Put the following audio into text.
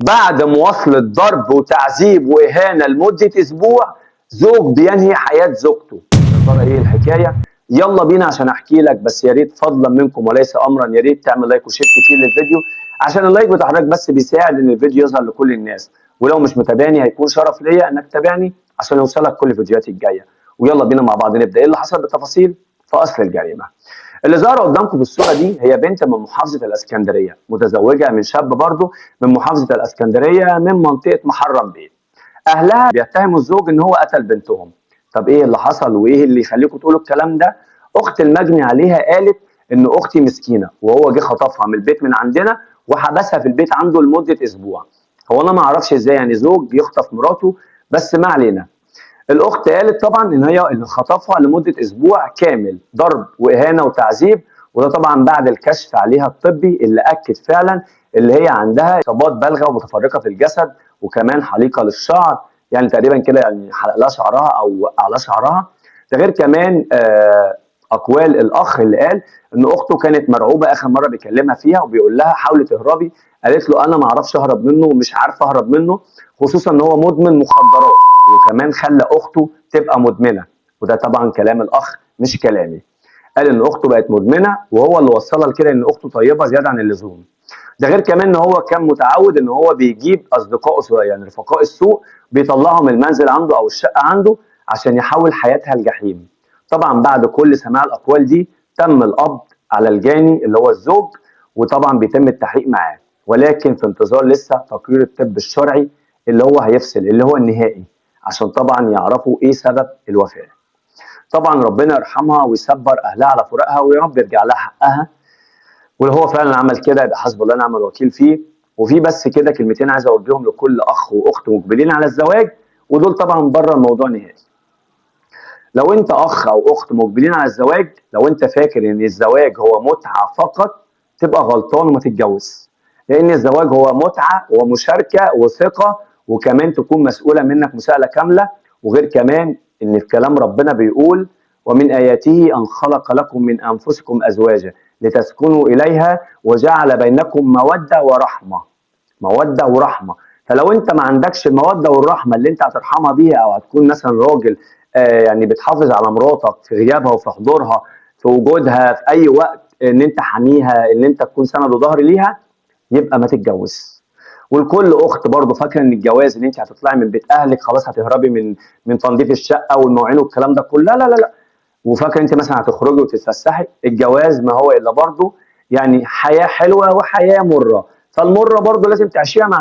بعد مواصلة ضرب وتعذيب وإهانة لمدة أسبوع، زوج بينهي حياة زوجته. يا ترى إيه الحكاية؟ يلا بينا عشان أحكي لك، بس يا ريت فضلا منكم وليس أمرا، يا ريت تعمل like و share كتير للفيديو، عشان ال like بتاع حضرتك بس بيساعد إن الفيديو يظهر لكل الناس. ولو مش متابعني هيكون شرف ليا إنك تتابعني عشان يوصلك كل فيديوهاتي الجاية. ويلا بينا مع بعض نبدأ إيه اللي حصل بالتفاصيل في أصل الجريمة. اللي ظهر قدامكم في الصورة دي هي بنت من محافظة الاسكندرية، متزوجة من شاب برضه من محافظة الاسكندرية من منطقة محرم بيه. اهلها بيتهموا الزوج ان هو قتل بنتهم. طب ايه اللي حصل وايه اللي يخليكم تقولوا الكلام ده؟ اخت المجني عليها قالت ان اختي مسكينه وهو جه خطفها من البيت من عندنا وحبسها في البيت عنده لمدة اسبوع. هو انا ما اعرفش ازاي يعني زوج يخطف مراته، بس ما علينا. الاخت قالت طبعا ان هي اللي خطفها لمدة اسبوع كامل، ضرب واهانه وتعذيب، وده طبعا بعد الكشف عليها الطبي اللي اكد فعلا اللي هي عندها اصابات بالغة ومتفرقه في الجسد، وكمان حليقه للشعر، يعني تقريبا كده يعني حلق لها شعرها او وقع لها شعرها. ده غير كمان اقوال الاخ اللي قال ان اخته كانت مرعوبه اخر مرة بيكلمها فيها وبيقول لها حاولي تهربي، قالت له انا ما اعرفش اهرب منه ومش عارفه اهرب منه، خصوصا ان هو مدمن مخدرات وكمان خلى اخته تبقى مدمنه. وده طبعا كلام الاخ مش كلامي. قال ان اخته بقت مدمنه وهو اللي وصلها لكده، ان اخته طيبة زيادة عن اللزوم. ده غير كمان ان هو كان متعود ان هو بيجيب اصدقائه، يعني رفقاء السوء، بيطلعهم المنزل عنده او الشقة عنده عشان يحول حياتها لجحيم. طبعا بعد كل سماع الاقوال دي تم القبض على الجاني اللي هو الزوج، وطبعا بيتم التحقيق معاه، ولكن في انتظار لسه تقرير الطب الشرعي اللي هو هيفصل اللي هو النهائي، عشان طبعا يعرفوا ايه سبب الوفاة. طبعا ربنا يرحمها ويصبر اهلها على فراقها، ويا رب يرجع لها حقها. ولو هو فعلا عمل كده يبقى حسب الله ونعم الوكيل فيه. وفي بس كده كلمتين عايز اوجههم لكل اخ واخت مقبلين على الزواج، ودول طبعا بره الموضوع نهائي. لو انت اخ او اخت مقبلين على الزواج، لو انت فاكر ان الزواج هو متعه فقط تبقى غلطان وما تتجوز، لان الزواج هو متعه ومشاركة وثقه، وكمان تكون مسؤولة منك مساءله كاملة. وغير كمان ان في كلام ربنا بيقول ومن اياته ان خلق لكم من انفسكم ازواجا لتسكنوا اليها وجعل بينكم موده ورحمة. موده ورحمة. فلو انت ما عندكش المودة والرحمة اللي انت هترحمها بيها، او هتكون مثلا راجل يعني بتحافظ على مراتك في غيابها وفي حضورها في وجودها في اي وقت، ان انت حاميها، ان انت تكون سند وظهر ليها، يبقى ما تتجوز. والكل اخت برضه فاكره ان الجواز ان انت هتطلعي من بيت اهلك خلاص هتهربي من تنظيف الشقة والمواعين والكلام ده كله، لا لا لا لا. وفاكره انت مثلا هتخرجي وتتفسحي. الجواز ما هو الا برضه يعني حياة حلوة وحياه مرة، فالمره برضه لازم تعيشيها مع